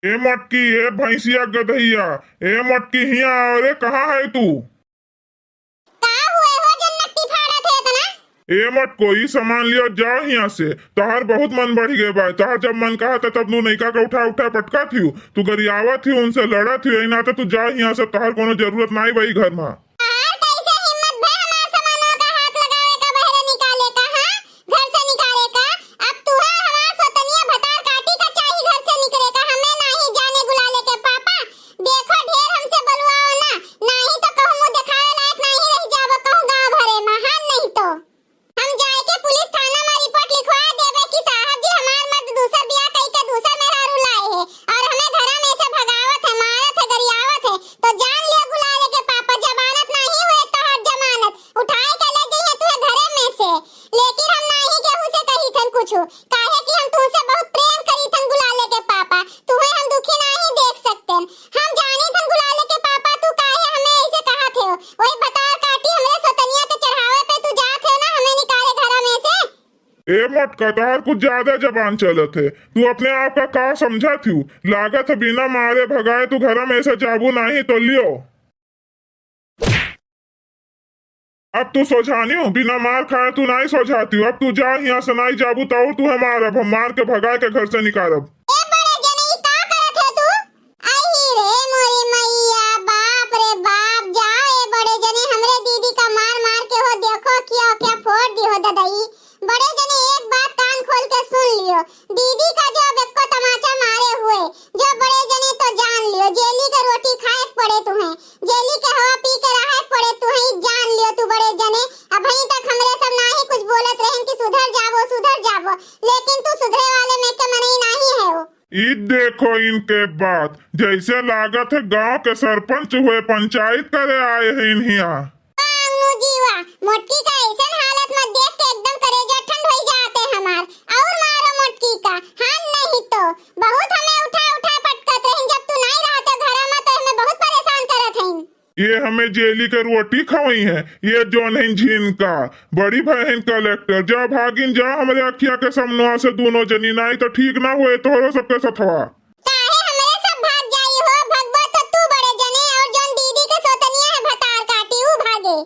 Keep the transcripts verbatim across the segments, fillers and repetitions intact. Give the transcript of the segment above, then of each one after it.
ए मोटकी, ए भैंसिया गदहिया, ए मोटकी, हियाँ आव रे, कहाँ है तू? का हुए हो जन नट्टी फाड़त है इतना? ए मोटको, ई सामान लियो, जाओ हियाँ से। तहार बहुत मन बढ़ गए बा। तहार जब मन कहा था तब नू नैका का उठा उठा पटका थियू, तू गरियावा थियू, उनसे लड़ा थियू। यही नाते तू जा हियाँ से, तहार कोनो जरूरत नाई बा ई घर मा। तहार कैसे हिम्मत भे हमार सामानों का हाथ लगावे का, बहरे निकाले का, हाँ? घर से निकाले का? अब तुहे हमार सोतनिया भतार काटी का चाही घर से निकले का, हमें नाही जाने गुलाले के पापा। देखो ढेर हमसे बोलवाओ ना, नाही तो कहूँ मुँह देखावे लायक नाही रह जाबो कहूँ गाँव भरे मा, हाँ नहीं तो। हम जाए के पुलिस थाना मा रिपोर्ट लिखवा देबे कि साहब जी हमार मर्द दूसर बियाह कई के दूसर मेहरारू लाए है और हमें घरा में से भगावत है, मारत है, गरियावत है, तो जान लियो गुलाले के पापा जमानत नाही हुए तो हर जमानत उठाए के ले जइहे तुहे घरे में से। लेकिन हम नाही केहू से कही थन कुछ, काहे कि हम तुहसे बहुत प्रेम करी थन गुलाले के पापा, तुहे हम दुखी नाही देख सकते। हम जानी थन गुलाले के पापा तू काहे हमें ऐसे कहा थे, वही भतार काटी हमरे सोतनिया के चढ़ावे पे तू जात है ना हमें निकाले घरा में से। ए मोटका, तहार कुछ ज्यादा जबान चलत है। तू अपने आप का का समझत हू? लागत है बिना मारे भगाए तू घरा में से जाबू नाही तो लियो। अब तू सोझानी हो, बिना मार खाए तू नाही सोझाती हो। अब तू जा हियाँ से, नाही जाबू तो और तू हमार, अब हम मार के भगाए के घर से निकारब। ए बड़े जने, ई का करत है तू? आई रे मोरी मैया, बाप रे बाप, जाओ ए बड़े जने, हमरे दीदी का मार मार के हो देखो क्या क्या फोड़ दी हो ददई। बड़े जने एक बात कान खोल के सुन लियो, दीदी का जो अब एको तमाचा मारे हुए, जो बड़े जने तो जान लियो, जेली के रोटी खाए के पड़े तुम्हें, जेली के हवा पी के रहे के पड़े तुम्हें, ई जान लियो तू बड़े जने। अबहीं तक हमरे सब नाही कुछ बोलत रहन कि सुधर जाबो, सुधर जाबो, लेकिन तू सुधरे वाले में के मनई नाही है हो। ई देखो इनके बात, जैसे लागत है गांव के सरपंच हुए, पंचायत करे आए हैं इन्हिया। वाह, अंगनू जी वाह, मोटकी का ऐसन हालत मत देख के एकदम करेजा ठंड होई जाते हमार। और मारो मोटकी का, हाँ नहीं तो। बहुत हमें उठा उठा पटकत रहिन, जब तू नहीं रहते घरा में तो हमें बहुत परेशान करत हईन। ये हमें जेली के रोटी खवई है, ये जौन है झिनका, बड़ी भय है कलेक्टर। जा भागिन जा हमरे अखिया के सामनवा से दोनों जनी, नाई तो ठीक ना होए तोहरो सबके सथवा। काहे हमरे सब भाग जाई हो, भगवा तो तू बड़े जने और जौन दीदी के सोतनिया है भतार काटी ऊ भागे।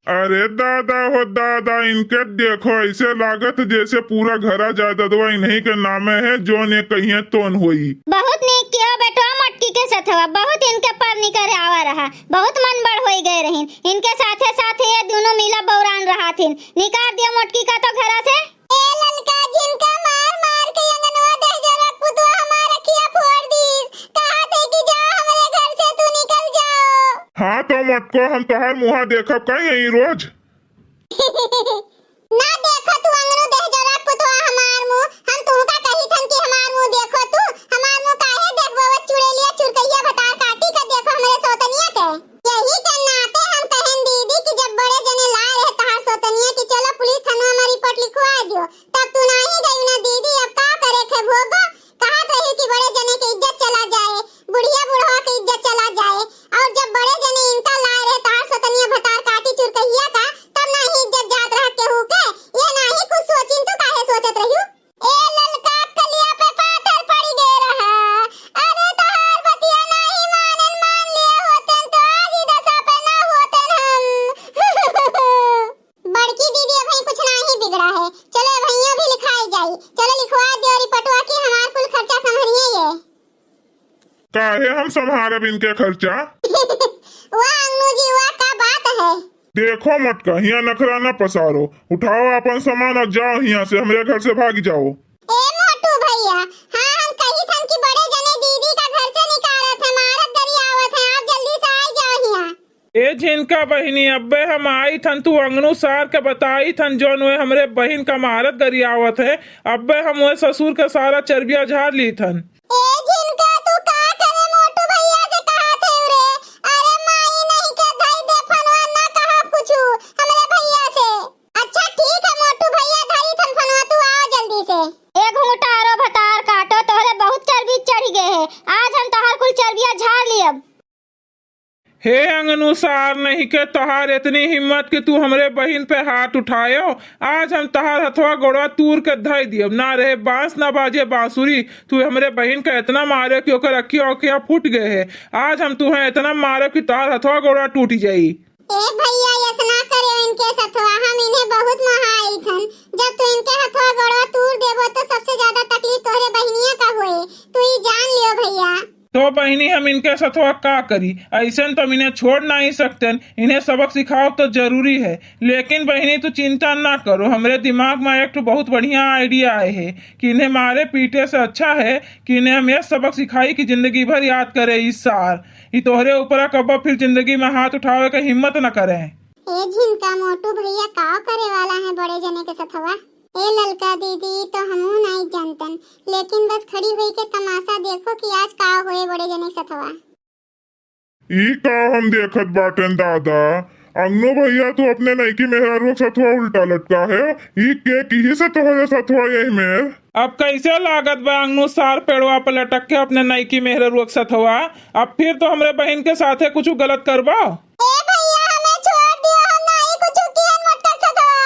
अरे दादा हो दादा, इनके देखो, ऐसे लागत जैसे पूरा घरा जायदादवा इन्हीं के नामे है, जौन ये कहिए तोन होई। बहुत नीक किया बेटवा, मोटकी के सथवा, बहुत इनके पर निकर आवा रहा, बहुत मन बड़ होई गए रहीन। इनके साथे साथे ये दोनों मिला बौरान रहा थिन। निकार दिया मोटकी का तो घरा से। ए ललका, जिनका मार मार के अंगनवा दहजरा पुतवा हमार अखिया फोड़ दीस। कहा थे कि जाओ हमरे घर से तू निकल जाओ। हाँ तो मोटको, हम तोहार मुहा देखब कहीं यही रोज? ना देखो तू अंगनू दहजरा पुतवा हमार मुँह, हम तुहका कही थन कि हमार मुँह देखो तू, हमार मुँह काहे देखबो वो चुड़ैलिया चुरकैया भतार काटी का देखो हमरे सौतनिया के। यही के नाते हम कहेन दीदी कि जब बड़े जने लाए रहे तहार सौतनिया कि चलो पुलिस थाना में रिपोर्ट लिखवा दियो, तब तू नाही गई ना दीदी, अब का करे खे भोगो, कहत रही कि बड़े जने के इज्जत चला जाए, बुढ़िया बुढ़वा के इज्जत चला जाए, और जब बड़े जने इनका लाए रहे तहार सौतनिया भतार काटी चुरकहिया का, तब नाही इज्जत जात रहा केहू के, ये नाही कुछ सोचिन, तू काहे सोचत रहियो? ए ललका कलिया पे पाथर पड़ी गए रहा। अरे तहार बतिया नाही मानन, मान लिए होतन तो आज ई दशा पे ना होतन हम। बड़की दीदी अबहीं कुछ नाही बिगड़ा है, चलो अबहियों भी लिखाई जाई। चलो लिखवा दियो रिपोर्टवा कि हमार कुल खर्चा संभरिए ये। काहे हम संभारब इनके खर्चा? वाह अंगनू जी, वाह का बात है। देखो मोटका, हियाँ नखरा न पसारो, उठाओ आपन सामान और जाओ हियाँ से, हमरे घर से भाग जाओ। ए मोटू भैया, हाँ हम कही थन कि बड़े जने दीदी का घर से निकारत है, मारत गरियावत है, आप जल्दी से आई जाओ हियाँ। ए झिनका बहिनी, अब्बे हम आई थन, तू अंगनू सार के बताई थन, जौन वे हमरे बहिन का मारत गरियावत है, अब्बे हम वे ससुर के सारा चर्बिया झार ली थन। ए झिनका, तू का करे मोटू भैया से कहा थे रे? अरे माई नहीं के धई दे फनवा, ना कहा कुछ हमरे भैया से। अच्छा ठीक है मोटू भैया, धई थन फनवा, तू आओ जल्दी से। ए घूंघटा आरो भतार काटो, तोहरे बहुत चर्बी चढ़ गए है, आज हम तोहर कुल चर्बिया झार लियब। हे अंगनू सार, नहीं के तोहार इतनी हिम्मत कि तू हमरे बहिन पे हाथ उठायो। आज हम तोहार हथवा गोड़वा तूर के धइ दियब। ना रहे बांस, ना बाजे बांसुरी। तू हमरे बहिन का इतना मारे कि ओकर अखिया ओखिया फूट गए है। आज हम तुहें इतना मारब कि तोहार हथवा गोड़वा टूट जाई। ए भैया, ऐसा ना करे इनके सथवा, हम इन्हें बहुत महाई थन। जब तू इनके हथवा गोड़वा तूर देबो तो सबसे ज्यादा तकलीफ तोहरे बहिनिया का होए, तू ई जान लियो भैया। तो बहिनी, हम इनके सथवा का करी? ऐसन तो हम इन्हें छोड़ नहीं सकते, इन्हें सबक सिखाओ तो जरूरी है। लेकिन बहिनी, तू चिंता ना करो, हमरे दिमाग में एक ठो बहुत बढ़िया आइडिया आए है कि इन्हें मारे पीटे से अच्छा है कि इन्हें हम यह सबक सिखाई कि जिंदगी भर याद करे ई सार, ई तोहरे ऊपर कब्बो फिर जिंदगी में हाथ उठावे के हिम्मत न करे। ए झिनका मोटू भैया, का करे वाला है बड़े जने के सथवा? ए ललका दीदी, ई तो हमहू नाई जानतन, लेकिन बस खड़ी हुई के तमाशा देखो कि आज का होए बड़े जने के सथवा। ई का हम देखत बाटेन दादा? अंगनो भैया, तू अपने नईकी मेहरारू के सथवा उल्टा लटका है। ई के किही से तोहरे सथवा यही मेर? अब कैसे लागत बा अंगनो सार पेड़वा पर लटक के अपने नईकी मेहरारू के सथवा? अब फिर तो हमरे बहिन के साथे कुछ गलत करबा। ए भैया, हमें छोड़ दियो, हम नाई कुछ किहन मोटका सथवा।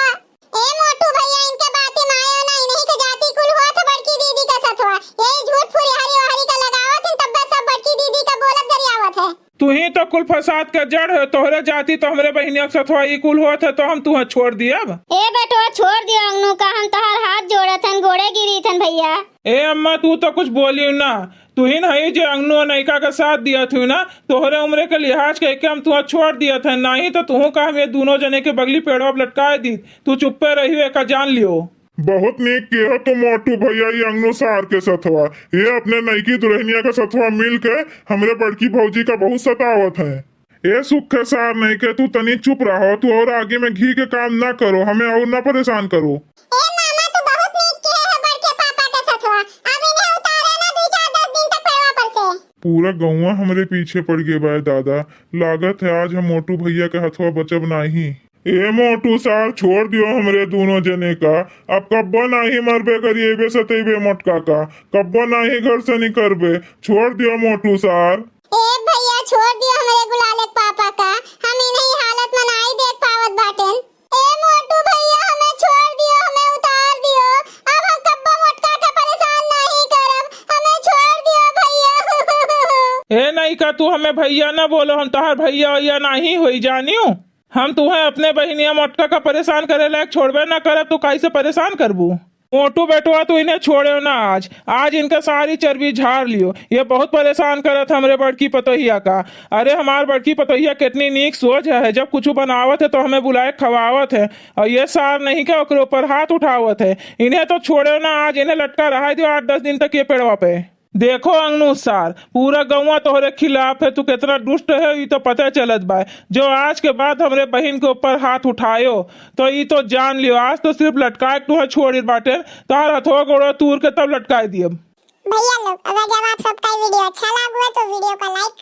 ए मोटू भैया, इनके बाती मायो ना, इन्हीं के जाति कुल होत है बड़की दीदी का सथवा। यही झूठ फुरिहरी ओहरी का लगावत हैं, तब बस सब बड़की दीदी का बोलत गरियावत है। तुही तो कुल फसाद का जड़ है, तोहरे जाति तो हमरे बहिनिया के सथवा ई कुल होत है, तो हम तुहें छोड़ दियब। ए बेटवा, छोड़ दियो अंगनू का, हम तोहार हाथ जोड़त हन, गोड़े गिरी थन भैया। ए अम्मा, तू तो कुछ बोलियो ना, तुहिन हई जे अंगनू अनैका का साथ दियत हुई ना, तोहरे उम्र के लिहाज कइके हम तुहा छोड़ दियत है, नाहीं तो तुहू का हम ये दूनो जने के बगली पेड़वा पे लटकाए दी, तू चुप्पे रहियो, एका जान लियो। बहुत नीक किहे तू मोटू भैया, ये अंगनू सार के सथवा, ये अपने नईकी दुल्हनिया के सथवा मिल के हमरे बड़की भौजी का बहुत सतावत है। ए सुखे सार नहीं के, तू तनी चुप रहो, तू और आगे में घी के काम ना करो, हमें और ना परेशान करो। ए मामा, तू बहुत नीक किहे है बड़के पापा के सथवा, अब इन्हें उतारे ना दू चार दस दिन तक पेड़वा पर से। पूरा गौवा हमरे पीछे पड़ गए बा दादा, लागत है आज हम मोटू भैया के हथवा बचब नाही। ए मोटू सार, छोड़ दियो हमरे दूनो जने का, अब कब्बो नाही मरबे करिए बे सतैबे मोटका का, कब्बो नाही घर से निकरबे, छोड़ दियो मोटू सार। ए भैया, छोड़ दियो हमरे गुलाले के पापा का, हम इन्हें ई हालत में नाई देख पावत बाटेन। ए मोटू भैया, हमें छोड़ दियो, हमें उतार दियो, अब हम कब्बो मोटका का परेशान नहीं करब, हमें छोड़ दियो भैया। ए नईका, तू हमें भैया ना बोलो, हम तोहार भैया वैया नहीं होई जानियो। हम तुहें अपने बहिनिया मोटका का परेशान करे लायक छोड़बे ना करब, तू कैसे परेशान करबू? मोटू बेटवा, तू इन्हें छोड़े ना आज, आज इनका सारी चर्बी झाड़ लियो। ये बहुत परेशान करत हमरे बड़की पतोहिया का। अरे, हमार बड़की पतोहिया कितनी नीक सोच है, जब कुछ बनावत है तो हमें बुलाए खवावत है, और ये सार नहीं के ओकरे ऊपर हाथ उठावत है। इन्हें तो छोड़े ना आज, इन्हें लटका रहा दियो आठ दस दिन तक ये पेड़वा पे। देखो अंगनू सार, पूरा गौवा तोहरे खिलाफ है, तू कितना दुष्ट है, ई तो पता चलत बा। जो आज के बाद हमरे बहिन के ऊपर हाथ उठायो, तो ई तो जान लियो, आज तो सिर्फ लटकाए के तुहें छोड़ी बाटे, तोहार हथवा गोड़वा तूर के तब लटकाए दियब। भैया लोग, अगर जब आप सबका वीडियो अच्छा लागू है तो वीडियो का लाइक